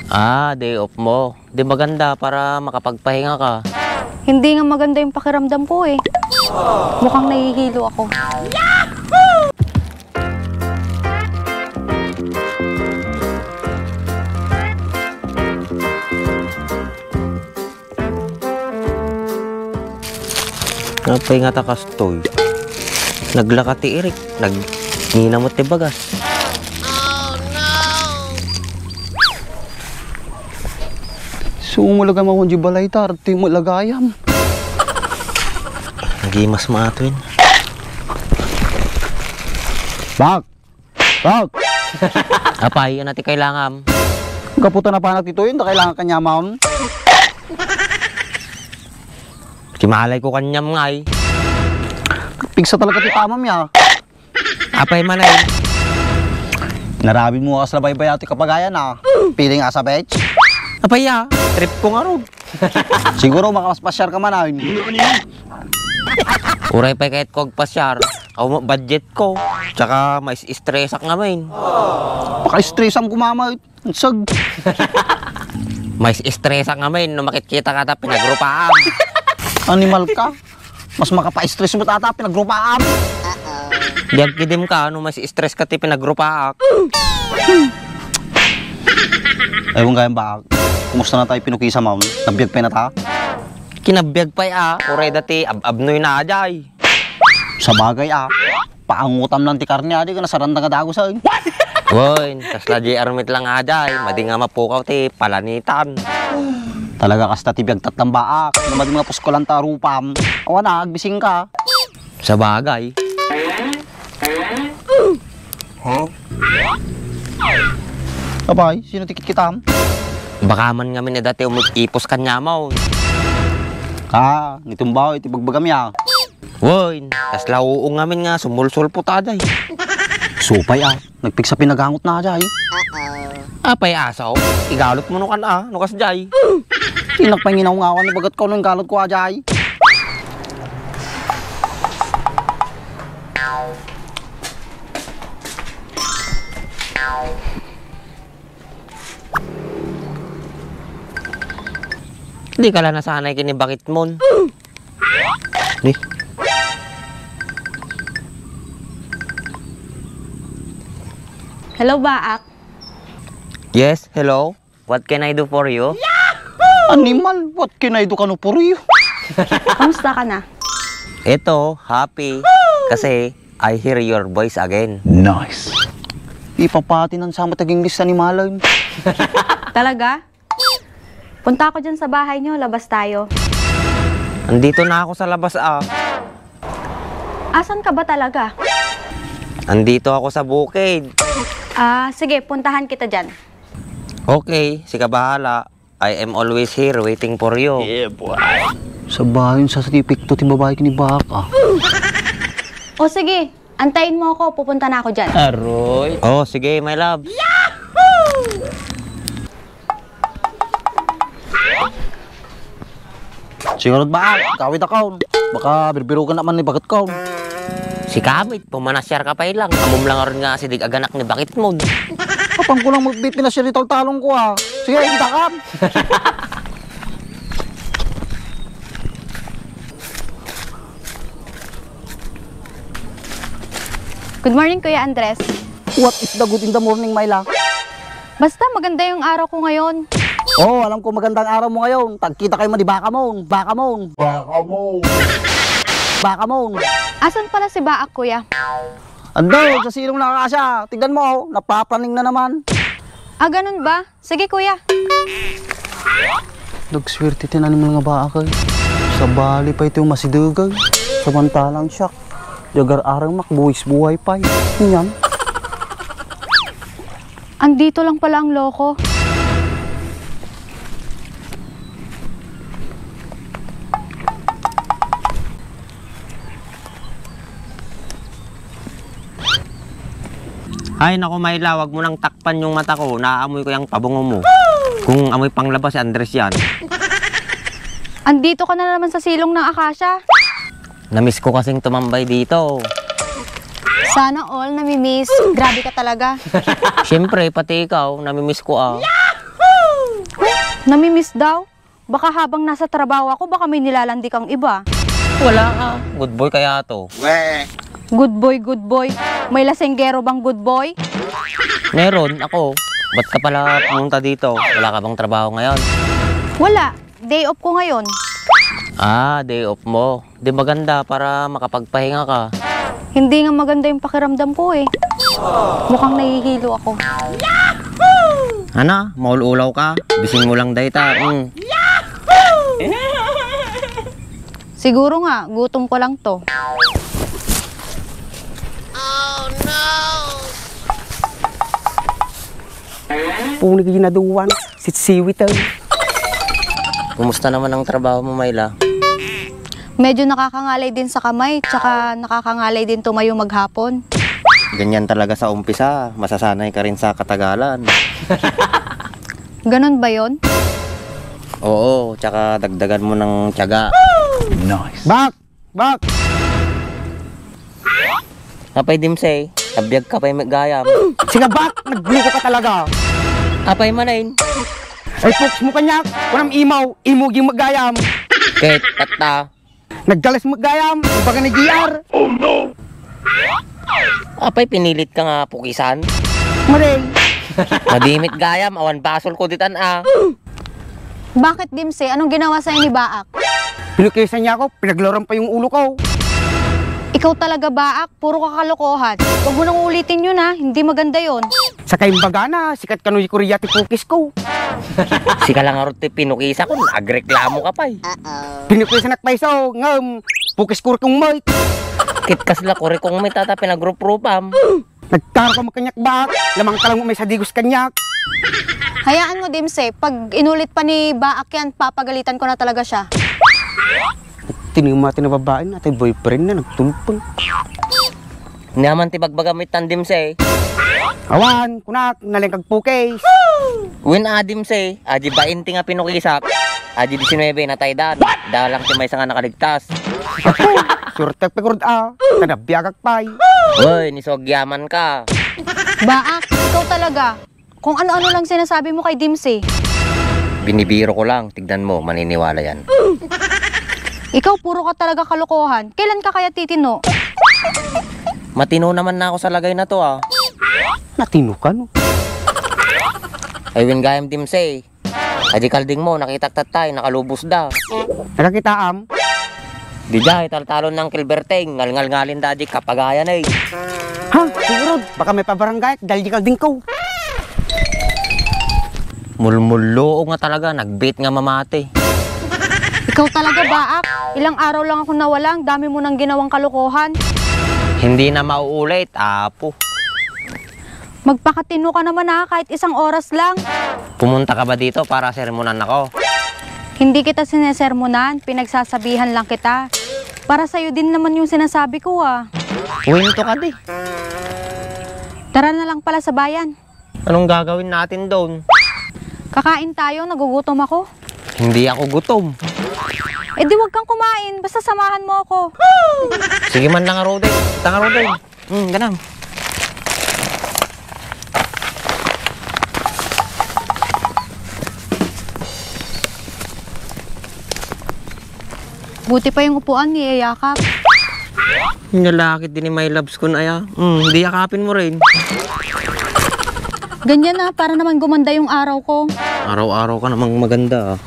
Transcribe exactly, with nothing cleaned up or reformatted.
Ah, day off mo. Di maganda para makapagpahinga ka. Hindi nga maganda yung pakiramdam ko eh. Mukhang nahihilo ako. Apay nga ta kastoy. Naglaka ti Eric, nagninamot ti bagas. Sumulaga mo di balay ta, ti malagayam. Nagimas mo ato yun. Bak! Bak! Apay, ano ti kailangan? Gapu ta napanak ti tuyon, da kailangan kanya maon. Kimalay ko kanyam ngay. Pigsa talaga ti tamam ya. Apay man ay. Narabi mo kas labaybay ati kapagayan ah. Piling asa beach? Apay ya, trip ko nga rod. Siguro makapasyar ka man ay. Uray pay kahit ko agpasyar. Aw, budget ko. Tsaka mais-estresak nga main. Paka-estresam ko mama. Sag. Mais-estresak nga main no makitkita ka ta pinagrupaam. Animal ka. Mas makapa-stress mo tata pinagrupaam. Di agkidim ka no mais-stress ka ti pinagrupaak. Ay, kung gayam baak. Kumusta na tayo pinukisa maun? Nabiyag pa na ta? Kinabiyag pay a. Uray dati ab-abnoy na ajay. Sabagay a. Paangutam lang ti karne, adi ka nasaranta nga dagusen. Wen, kasla di armit lang ajay, madi nga mapukaw ti palanitan. Talaga kasta ti biagtat lang baak, no madi nga puskulan ta rupam. Awan a, agbising ka. Sabagay. Apay, sino ti kitkitam? Baka man ngamin a dati umipos kanyamaw. Ah, nitumbaw iti bagbagam ya. Wen, kasla uong ngamin nga sumulsulpot aday. Supay a, nagpigsa pinagangot na aday. Apay aso, igalot mo no kan a, no kas jay. Tinak pay nginawngawaan ni bagat ko no igalot ko aday. Di ka la nasanay kini bakit mon. Di. Hello, Baak. Yes, hello. What can I do for you? Animal, what can I do kano for you? Kamusta ka na? Ito, happy. Kasi I hear your voice again. Nice. Ipapati nan sama tag-English sa animalan. Talaga? Punta ako dyan sa bahay nyo, labas tayo. Andito na ako sa labas, ah. Asan ka ba talaga? Andito ako sa bukid. Ah, sige, puntahan kita dyan. Okay, sika bahala. I am always here waiting for you. Yeah, boy. Sa bahay sa tipik to, ti babae kini baka. O sige, antayin mo ako, pupunta na ako dyan. Aroy. Oh, sige, my love. Sigurado ba? Kawit ako. Baka birbirugan naman ni bagat ko. Si Kamit, pumanasyar ka pa ilang. Amom lang aron nga sidig aganak ni bakit mo. Apang ko lang magpipinasyar di taltalong ko, ah. Sige, kita ka. Good morning, Kuya Andres. What is the good in the morning, Myla? Basta maganda yung araw ko ngayon. Oh, alam ko magandang araw mo ngayon. Tagkita kayo madi baka mo, baka mo. Baka mo. Baka mo. Asan pala si Baak, Kuya? Ando, sa silong na kasya. Tignan mo, oh, napaplaning na naman. Ah, ganun ba? Sige, Kuya. Nagswerte ti animal nga baak, ay. Sabali pa iti umasidegay. Samantalang siak, di agar-arang makbuwis buhay pa, eh. Nyan. Andito lang pala ang loko. Ay, naku, Myla, wag mo nang takpan yung mata ko. Naaamoy ko yung pabungo mo. Kung amoy panglaba si Andres yan. Andito ka na naman sa silong ng akasya. Namiss ko kasing tumambay dito. Sana all namimiss. Grabe ka talaga. Siyempre, pati ikaw, namimiss ko ah. Namimiss daw? Baka habang nasa trabaho ako, baka may nilalandi kang iba. Wala ka. Good boy kaya to. Good boy, good boy. May lasenggero bang good boy? Meron, ako. Ba't ka pala pumunta dito? Wala ka bang trabaho ngayon? Wala. Day off ko ngayon. Ah, day off mo. Di maganda para makapagpahinga ka. Hindi nga maganda yung pakiramdam ko eh. Mukhang nahihilo ako. Ana, maul-ulaw ka? Bising mo lang dayta. Mm. Siguro nga, gutom ko lang to. Puno ginaduan, sitsiwit, ay. Kumusta naman ang trabaho mo, Myla? Medyo nakakangalay din sa kamay, tsaka nakakangalay din tumayo maghapon. Ganyan talaga sa umpisa, masasanay ka rin sa katagalan. Ganun ba yon? Oo, tsaka dagdagan mo ng tiyaga. Bak! Bak! Apay, Dimsey, nabiag ka pay met gayam. Sige, Bak! Nagloko ka talaga! Apay manen? Ay, puks mo kaniak! Kunam imaw, imo ging met gayam! Ket, tatta. Naggalas met gayam, ibaga ni G R. Apay, pinilit ka nga pukisan? Maray. Madi met gayam, awan basol ko ditan a. Bakit, Dimsey? Anong ginawa sa'yo ni Baak? Pinukisan niya ako, pinaglaruan pa yung ulo ko. Ikaw talaga, Baak. Puro ka kalokohan. Huwag mo nang ulitin yun, ha. Hindi maganda yon. Sa kaimbagana, sikat kano ni Korea ti pukis ko. Sika lang arut ti pinukisa ko, agreklamo ka pay. Pinukisan ak pay so, ngem, pukis ko kung moy. Ket kasla kuri kong may tata pinagruprupam. Nagtaro ka met kaniak, Bak. Lamang ka lang may sadigos kaniak. Hayaan mo, Dimsey. Pag inulit pa ni Baak yan, papagalitan ko na talaga siya. Tinima ti nababain, atay boyfriend na, nagtulpeng. Niaman ti bagbagam itan, Dimsey. Awan, kunak, nalengkag pukis. Wen a, Dimsey, adi bainte nga pinukisak. Adi disinwebe, nataydan. Dalang ti maysa nga nakaligtas. Suertek pay kurd a, ta nabiagak pay. Hoy, ni so agyaman ka. Baak, ikaw talaga. Kung ano-ano lang sinasabi mo kay Dimsey. Binibiro ko lang, tignan mo, maniniwala yan. Ikaw, puro ka talaga kalokohan. Kailan ka kaya titino? Matino naman na ako sa lagay na to, ah. Natino ka, no? Ay, wen gayam, Dimsey. Adi kalding mo, nakitak tatay, nakalubos da. Nakakitaam? Di jay, taltalon ng Kilberteng, ngalngal ngalin da di kapagayan eh. Ha? Siguro, baka may pabarangay, dahil di kalding ko. Mulmulluog nga talaga, nagbit nga mamati. Ikaw talaga, Baak. Ilang araw lang ako nawala, ang dami mo nang ginawang kalokohan. Hindi na mauulit, apo. Magpakatino ka naman, ah, kahit isang oras lang. Pumunta ka ba dito para sermonan ako? Hindi kita sinesermonan, pinagsasabihan lang kita. Para sa'yo din naman yung sinasabi ko, ah. Kwento ka di. Tara na lang pala sa bayan. Anong gagawin natin doon? Kakain tayo, nagugutom ako. Hindi ako gutom. Eh di wag kang kumain, basta samahan mo ako. Sige man lang, Rodel. Tanga, Rodel. Hmm, ganang. Buti pa yung upuan ni Eyakap. Nalakit din ni my loves kun aya. Hmm, di yakapin mo rin. Ganyan na, para naman gumanda yung araw ko. Araw-araw ka namang maganda, ah.